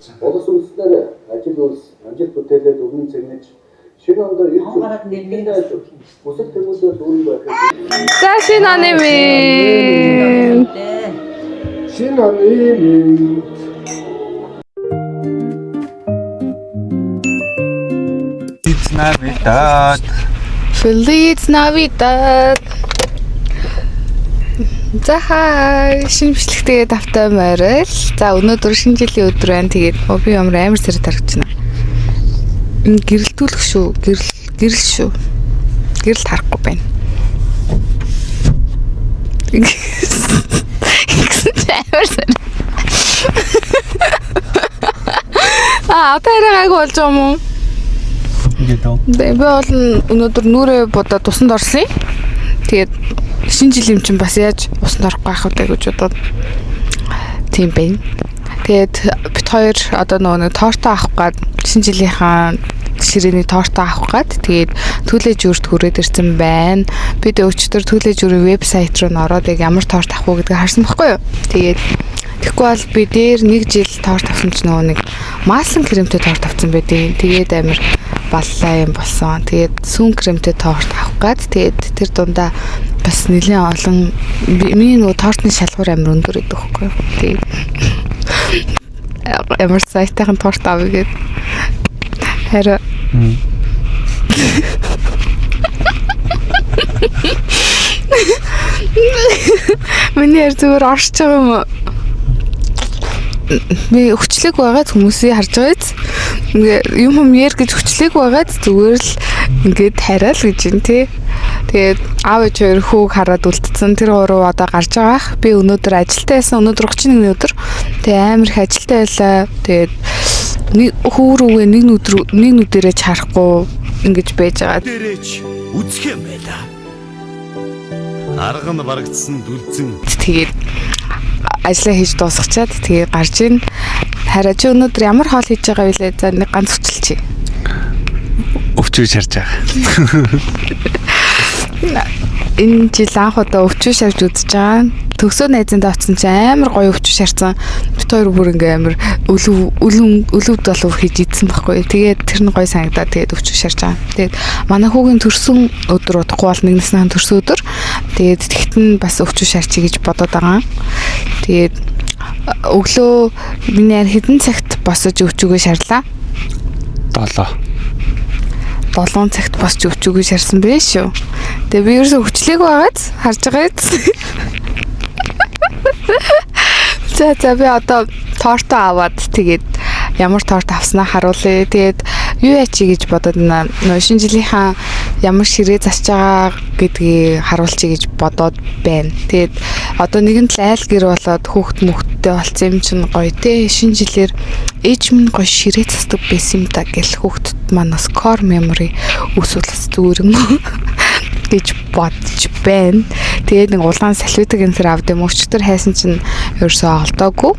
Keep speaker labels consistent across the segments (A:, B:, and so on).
A: Улс үндэстнээр ажил үйлс, амжилт бүтээлээ дүгнэн цэгнэж шинэ ондоо эрх
B: Хонгараад нэрний
A: хүсэл тэмүүлэл дүүрэн байхыг
C: За, шинэ оны минь.
D: Шинэ оны минь.
E: Feliz Navidad.
C: Feliz Navidad. За хай, шинэ бичлэгтэйгээ тавтай морил. За, өнөөдөр шинэ жилийн өдөр байна. Тэгээд оо, би ямар амар зэрэг тарагч байна. Энэ гэрэлтүүлэх шүү. Гэрэл гэрэл шүү. Гэрэл харахгүй байна. Ингэсэн чи амар зэрэг. Аа, одоо арай гайгүй болж байгаа юм уу?
E: Ингээд үү.
C: Тэгээ би бол өнөөдөр нүрээ будаад усанд орсон. Тэгээд шинэ жил юм чинь бас яаж усанд орохгүй байх вэ гэж бодоод тийм байна. Тэгээд бит хоёр одоо нөгөө нэг торто авах гад, шинэ жилийнхаа ширээний торто авах гад, тэгээд Түлээ жүүрт хүрээд ирсэн байна. Би тэг өчтөр Түлээ жүүрийн вебсайт руу н ороод яг ямар торт авах уу гэдгийг харсан байхгүй юу. Тэгээд тэгэхгүй бол би дээр нэг жил торт авсан ч нөгөө нэг маслан кремтэй торт авсан байдیں۔ Тэгээд амар баллаа юм болсон. Тэгээд сүүн кремтэй торт авах гад, тэгээд тэр дундаа бас нэлээд олон миний нөгөө тортны шалгуур амар өндөр байдаг байхгүй юу. Тэгээд амар сайтайхан торт авъя гэд. Харин миний яар зүгээр оршиж байгаа юм уу? Би хүчлэг байгаад хүмүүсийг харж байгаа биз? Ингээ юм юм яар гэж хүчлэг байгаад зүгээр л ингээд хараал гэж юм тий. Тэгээд аав ээж хоёр хүүг хараад үлдсэн. Тэр гурав одоо гарч байгаа ах. Би өнөөдөр ажилтаа байсан. Өнөөдөр 31-ний өдөр. Тэгээ амар их ажилтаа байлаа. Тэгээд нэг хүү рүүгээ нэг нүдэр нэг нүдэрээ чарахгүй ингэж байж байгаа.
F: Дээрээч үзэх юм байла. Арга нь барагдсан дүлзэн
C: Тэгээд ажлаа хийж дуусгачаад тэгээд гарч ийн. Хараа, чи өнөөдөр ямар хоол хийж байгаа вэ? За, нэг ганц хүчилчи.
E: Өвчөө шарж байгаа.
C: Энэ жил анх удаа өвчүү шарж үзэж байгаа. Төгсөө найзандаа очсон чи амар гоё өвчүү шарсан. Бит хоёр бүр ингээ амар өлөв өлөв өлөв долов хийж идсэн байхгүй. Тэгээд тэр нь гоё санагдаад тэгээд өвчүү шарж байгаа. Тэгээд манай хүүгийн төрсөн өдөр удахгүй бол нэг насны төрсөн өдөр. Тэгээд тэгт нь бас өвчүү шарчий гэж бодоод байгаа. Тэгээд өглөө миний арай хэдэн цагт босож өвчүүгээ шарлаа?
E: 7.
C: 7 цагт босч өвчүүгээ шарсан байх шүү. Тэгээ би ерөөсө хүчлээгүй байгааз харж байгаа биз. За за, би одоо торто аваад тэгээд ямар торт авснаа харуулъя. Тэгээд юу ячи гэж бодоод байна. Нөө шинэ жилийнхаа ямар ширээ засаж байгаа гэдгийг харуулчих гэж бодоод байна. Тэгээд одоо нэгэн тал айл гэр болоод хүүхд мөхттэй болсон юм чинь гоё те. Шинэ жилээр ээж минь гоё ширээ засдаг байсан юм да гэл хүүхдэд маань бас core memory үүсвэл бас зүгээр юм гэж бодож байна. Тэгээд нэг улаан салфетик энэ төр авд юм. Өчигдөр хайсан чинь ерөөсөө олдоогүй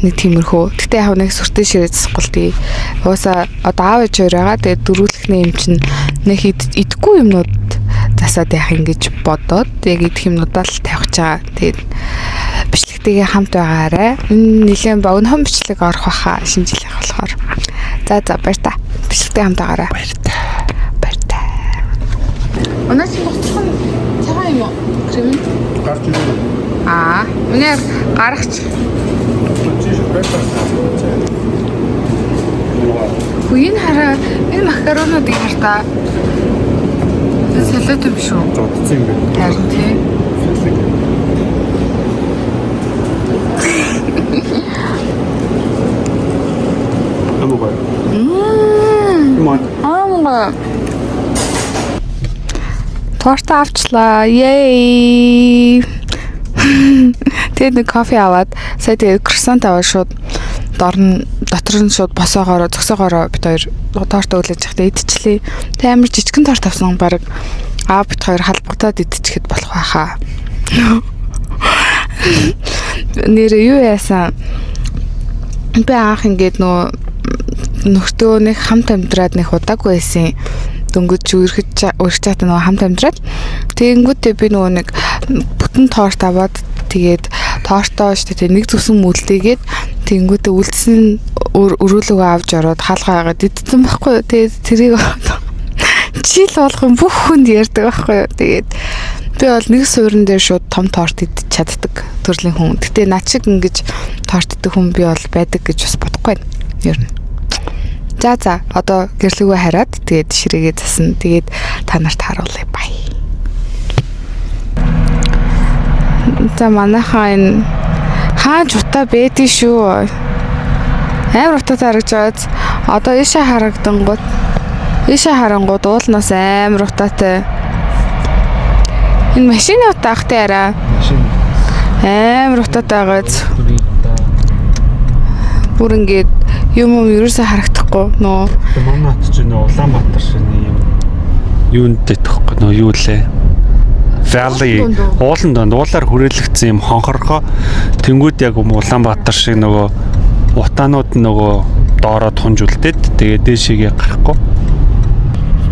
C: нэг тиймэрхүү. Гэтэ яг нэг сүртэй ширээ засахгүй л тий. Уусаа одоо аав ээж хоёр байгаа. Тэгээд дөрүүлэхний юм чинь нэг идэхгүй юмнууд засаад яах юм гэж бодоод яг идэх юмнуудаа л тавих чаа. Тэгээд бичлэгтэйгээ хамт байгаарай. Энэ нэлээд богинохон бичлэг орох баха шинэ жилийнх болохоор. За за, баяр та. Бичлэгтэй хамт байгаарай.
E: Баяр та.
C: Баяр та. Өнөө чи гоцхон цагаан юм уу? Крем.
D: Гарч ирээ.
C: Аа, миний гаргач.
D: Чи breakfast.
C: Хүү, энэ хараа, энэ макаронуудыг хар та. Энэ салат юм шүү.
D: Зодсон юм байна.
C: Харин тий.
D: Амар гоё. Мм.
C: Аа, мунга. Торт авчлаа. Yay! Тэгээд нэг кофе аваад сая тэгээд круассан аваад шууд дор нь дотор нь шууд босоогоороо зөксөөгөөрөө бит хоёр торт өглөж явахдаа идчихлээ. Тэг амар жижигхэн торт авсан, баг аа бит хоёр халбагтаад идчихэд болох байхаа. Нэр юу яасан? Би анх ингээд нөө нөхтөө нэг хамт амьдраад нэг удаагүй байсан. Дөнгөж үерхэж үерхэж чата нөгөө хамт амьдраад тэгэнгүүтээ би нөгөө нэг бүтэн торт аваад тэгээд тортоо шүү дээ нэг зүсэн мүлдээгээд Тэнгүүтээ үлдсэн нь өрөөлөгөө авч ороод хаалгаа хагаад идсэн байхгүй юу. Тэгээд тэрийг жил болгон бүх хүнд ярьдаг байхгүй юу. Тэгээд би бол нэг суурин дээр шууд том торт идэж чаддаг төрлийн хүн. Гэтэ над шиг ингэж торт идэх хүн би бол байдаг гэж бас бодохгүй байна. Ер нь. За одоо гэрлэгөө хараад тэгээд ширээгээ засна. Тэгээд та нарт харуулъя. Бай. За манайхаа энэ хаач утаа бэдий шүү. Амар утаатай харагдаж байгааз одоо ийшээ харагдангууд ийшээ харангууд уулнаас амар утаатай. Энэ машины утаа ах тий арай.
E: Машин.
C: Амар утаатай байгааз бүр ингээд юм юм ерөөсөө харагдахгүй нөө.
E: Манай хот чинь нөө Улаанбаатар шиг нэг юм юунд дэтгэхгүй нөө юу лээ. Valley уулан донд уулаар хүрээлэгдсэн юм хонхорхоо тэнгууд яг юм Улаанбаатар шиг нөгөө утаанууд нөгөө доороо тунж үлдээд тэгээ дээшээгээ гарахгүй.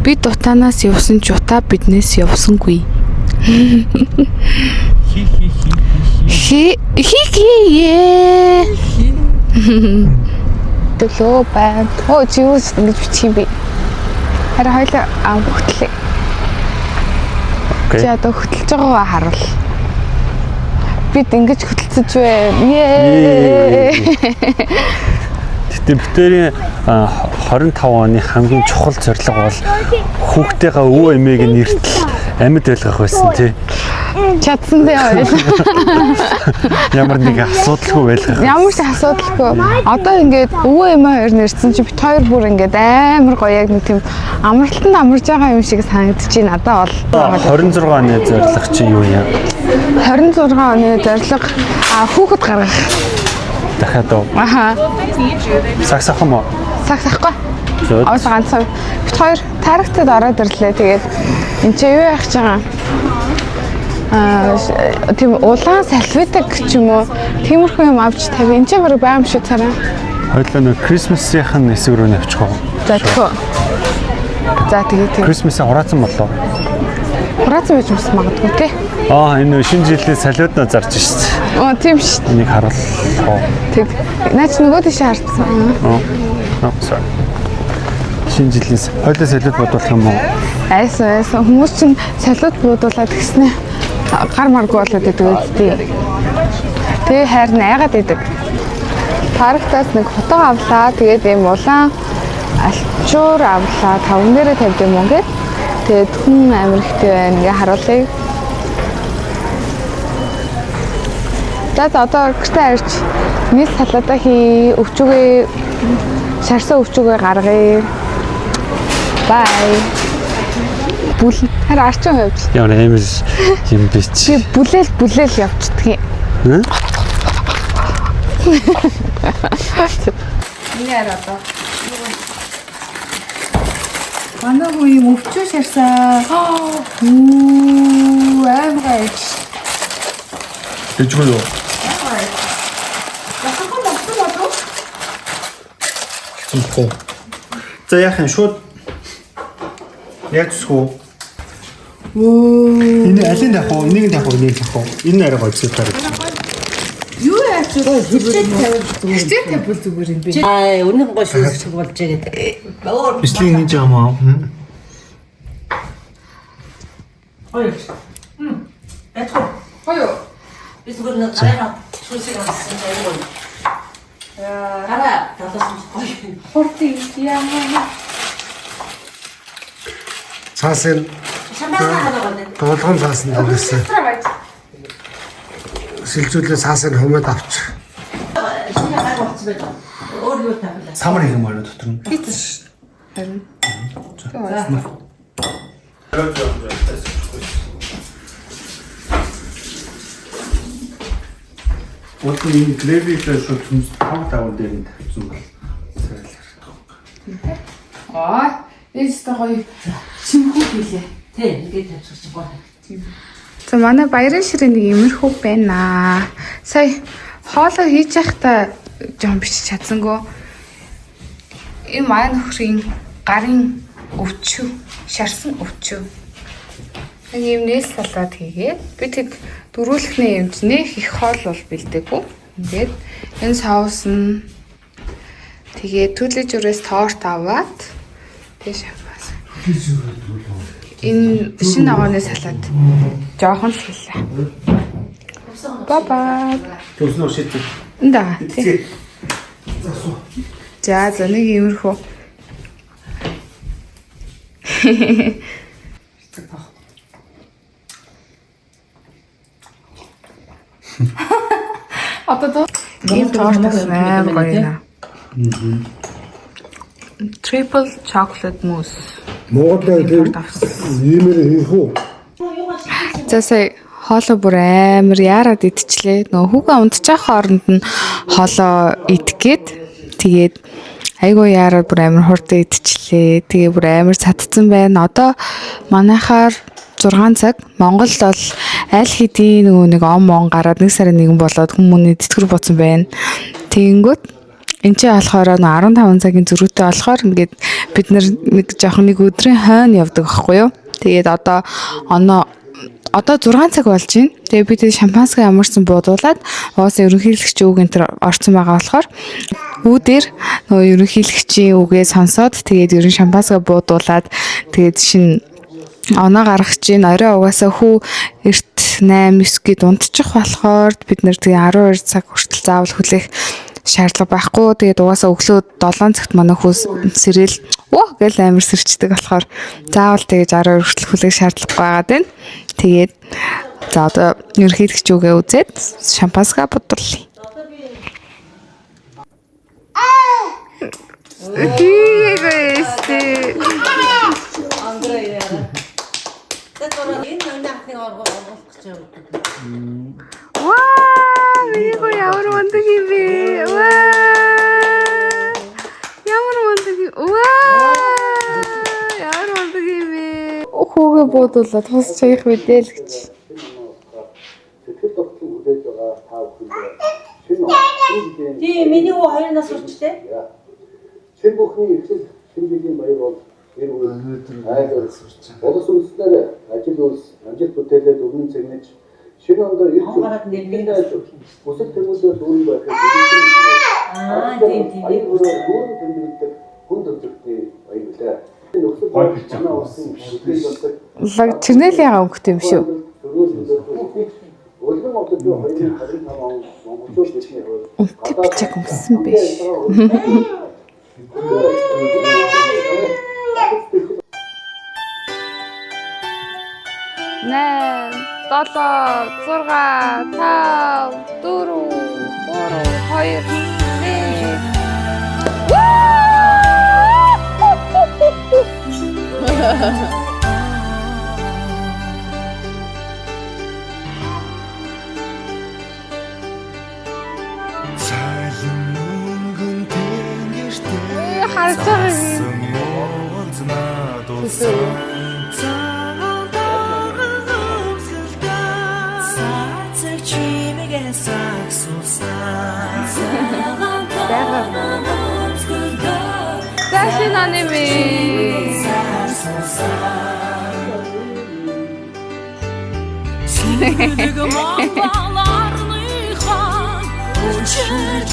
C: Бид утаанаас явсан ч утаа биднээс явсангүй.
E: Хи хи хи.
C: Хи хи хи. Төлөө байна. Оо чи юу ингэж бичих юм бэ? Харин хоёлаа ам хөтлөө.
E: Окей.
C: Чи одоо хөтлөж байгаагаа харуул. Бид ингэж хөтөлцөж байна. Ее.
E: Гэтэ битэрийн 25 оны хамгийн чухал зорилго бол хүүхдийнхаа өвөө эмээг нь эртэл амьд байлгах байсан тий.
C: Чадсан дээ хоёул.
E: Ямар нэг асуудалгүй байлгах.
C: Ямар ч асуудалгүй. Одоо ингээд өвөө эмээ хоёр нэрсэн чи бит хоёр бүр ингээд амар гоё яг нэг тийм амралтанд амарж байгаа юм шиг санагдчих надад бол.
E: 26 оны зорилго чи юу юм?
C: 26 оны зорилго а хүүхэд гаргах.
E: Дахиад уу?
C: Аха.
E: Сагсах юм уу?
C: Сагсахгүй.
E: Зөө.
C: Оос ганцхан. Бит хоёр тарагтад ороод ирлээ. Тэгээд энэ чи юу яах гэж байгаа? Аа тийм улаан салфетик ч юм уу тиймэрхүү юм авч тавь. Энэ чи бараг байгаа юм шиг цараа.
E: Хоёлаа нөө Christmas-ийн хэсэг рүү навчих уу?
C: За тэхөө. За тэгээ тийм.
E: Christmas-ийн хураацсан болов.
C: Хураацсан байж бас магадгүй те.
E: Аа энэ нөө шинэ жилийн салютнаа зарж шít.
C: Оо тийм ш.
E: Энийг харуулах уу?
C: Тэг. Наа чи нөгөө тийш хардсан.
E: Oh, sorry. Шинэ жилийн хоёлаа салют бодуулах юм уу?
C: Айсан айсан хүмүүс чинь салют буудуулаад гиснэ гар маргүй болоод идэг үсттэй. Тэгээ хайр нь айгаад идэг. Парктаас нэг хутга авлаа. Тэгээд ийм улаан альчуур авлаа. Таван дээрээ тавьд юм уу гэд. Тэгээд хүн амир ихтэй байна. Ингээ харуулъя. За за одоо гэртээ арч нийт салаадаа хий, өвчүүгээ шарсан өвчүүгээ гаргая. Бай. Бүл харин арчин хувьд
E: Ямар амар юм бэ чи?
C: би бүлээл бүлээл явчихдаг юм.
E: Хм?
C: Миний арай одоо. Манай хүн юм өвчүү шарсан. Үу амар гоё.
E: Дэжгүй юу?
C: Яхан болсон болов?
E: Цэмхгүй. За яах юм шууд яг зүсгүү.
C: Өө.
E: Энэ алийг тавих уу? Энийг тавих уу? Энийг тавих уу? Энэ арай гоё зүсээр.
C: Юу яач вэ? Хичээл тавьбал зүгээр юм бэ.
B: Аа, үнэн гоо шүүсэх болж байгаа гэдэг. Өөр
E: Бичлэг хийж байгаа юм аа.
B: гоё. Хм. Ятгүй.
C: Хоёр.
B: Би зүгээр нэг гараа шүүсийг авсан чинь гоё. Гараа талаас нь гоё.
C: Хурдан яа.
G: Цаасын
B: Шамбасаа хараа байна.
G: дуулган цаасан дүүгээсэн. Сэлжүүлээ цаасын хумаад авч.
B: Шинэ гай болцсон байх. Өөр юу тавилаа.
E: Самар их юм аа дотор нь.
C: Харин.
E: Уул нь энэ грэвитэй шууд төмс тав таван дээр нь тавьсан бол сайл харагдах.
C: Аа, энэ ч гоё чимхүү хийлээ.
B: Тий, ингээд тавьчих чинь гоё.
C: За манай баярын ширээ нэг иймэрхүү байна. Сая хоолоо хийж байхдаа жоон бичиж чадсангүй. Энэ манай нөхрийн гарын өвчүү, шарсан өвчүү. Нэг юм нээлт салаад хийгээд би тэд дөрүүлэхний юмч нэх их хоол бол бэлдээгүй. Тэгээд энэ соус нь тэгээд түлэж үрээс торт аваад тэгээд шампанс. Энэ шинэ ногооны салат жоохон л хэлээ. Бай бай.
E: Төвснөө шийдсэн.
C: Энд тий. За за нэг иймэрхүү. Одоо доо ийм торт авсан амар гоё юм. Triple chocolate mousse.
G: Монголд
C: Ийм торт авсан.
G: иймэр хийх үү?
C: За сая хоолоо бүр амар яарад идчихлээ. Нөгөө хүүхэн унтчих хооронд нь хоолоо идэх гээд тэгээд айгүй яарад бүр амар хурдан идчихлээ. Тэгээ бүр амар цадцсан байна. Одоо манайхаар 6 цаг Монголд бол аль хэдийн нөгөө нэг ом он гараад нэг сарын нэгэн болоод хүмүүний тэтгэр буцсан байна. Тэгэнгүүт Энд чи болохоор нөө 15 цагийн зөрүүтэй болохоор ингээд бид нар нэг жоохон нэг өдрийн хойно явдаг байхгүй юу. Тэгээд одоо оноо одоо 6 цаг болж байна. Тэгээ бид шампанскээ ямарсан буудуулаад угаасаа ерөнхийлөгч үг энэ төр орцсон байгаа болохоор үүдэр нөгөө ерөнхийлөгчийн үгээ сонсоод тэгээд ерөн шампанскээ буудуулаад тэгээд шинэ оноо гаргах чинь орой угаасаа хүү эрт 8 9 гээд унтчих болохоор бид нэр тэгээ 12 цаг хүртэл заавал хүлээх шаардлага байхгүй. Тэгээд угаасаа өглөө 7 цагт манай хүү сэрэл оо гэл амар сэрчдэг болохоор заавал тэгэж 12 хүртэл хүлээх шаардлагагүй байгаад байна. Тэгээд за одоо ерөнхийлөгч үгээ үзээд шампанскаа бодуулъя. Тийгээсти.
B: Ангара яа. Тэгээд энэ өнөө хатныг оруулах гэж байна.
C: Ваа, миний хүү ямар мундаг юм бэ? Ваа! Ямар мундаг юм. Ваа! Ямар мундаг юм бэ? Хүүгээ буудуулаад тус чаях мэдээ л гэж.
A: Сэтгэл довтлон хүлээж байгаа та бүхэнд шинэ он, шинэ жилийн
B: Тийм миний хүү хоёр нас хүрчлээ.
A: Шинэ бүхний эхлэл шинэ жилийн баяр бол гэр бүл айл улс үндэстнэр ажил үйлс амжилт бүтээлээд өмнө цэгнэж шинэ онд ирж
B: Он гараад нэр
A: найз хүсэл тэмүүлээ дүүрэн байхыг хүсэж
B: Аа тийм тийм.
A: Баяр хүрээ дүүрэн тэмдэглэдэг хүн төрөлхтний баяр билээ. Нөхцөл
E: Гой бичиг.
A: манай улсын бүтээл болдог
C: Лаг чернелийн өнгөтэй юм шүү.
A: Өлгөн одод 2025 он монголчууд бидний хувьд
C: Үнэтэй бичиг өмссөн биш. Найм, долоо, зургаа, тав, дөрөв, гурав, хоёр, нэг.
F: Цайлан мөнгөн тэнгэртэй
C: Харж байгаа юм.
F: Монгол над улсан Цагаан доргон өмсгөлтэй Цацаг чимээгээ сагсуулсан Цагаан доргон өмсгөлтэй
C: За шинэ оны минь.
H: Сүрдэг Монгол орныхон Учир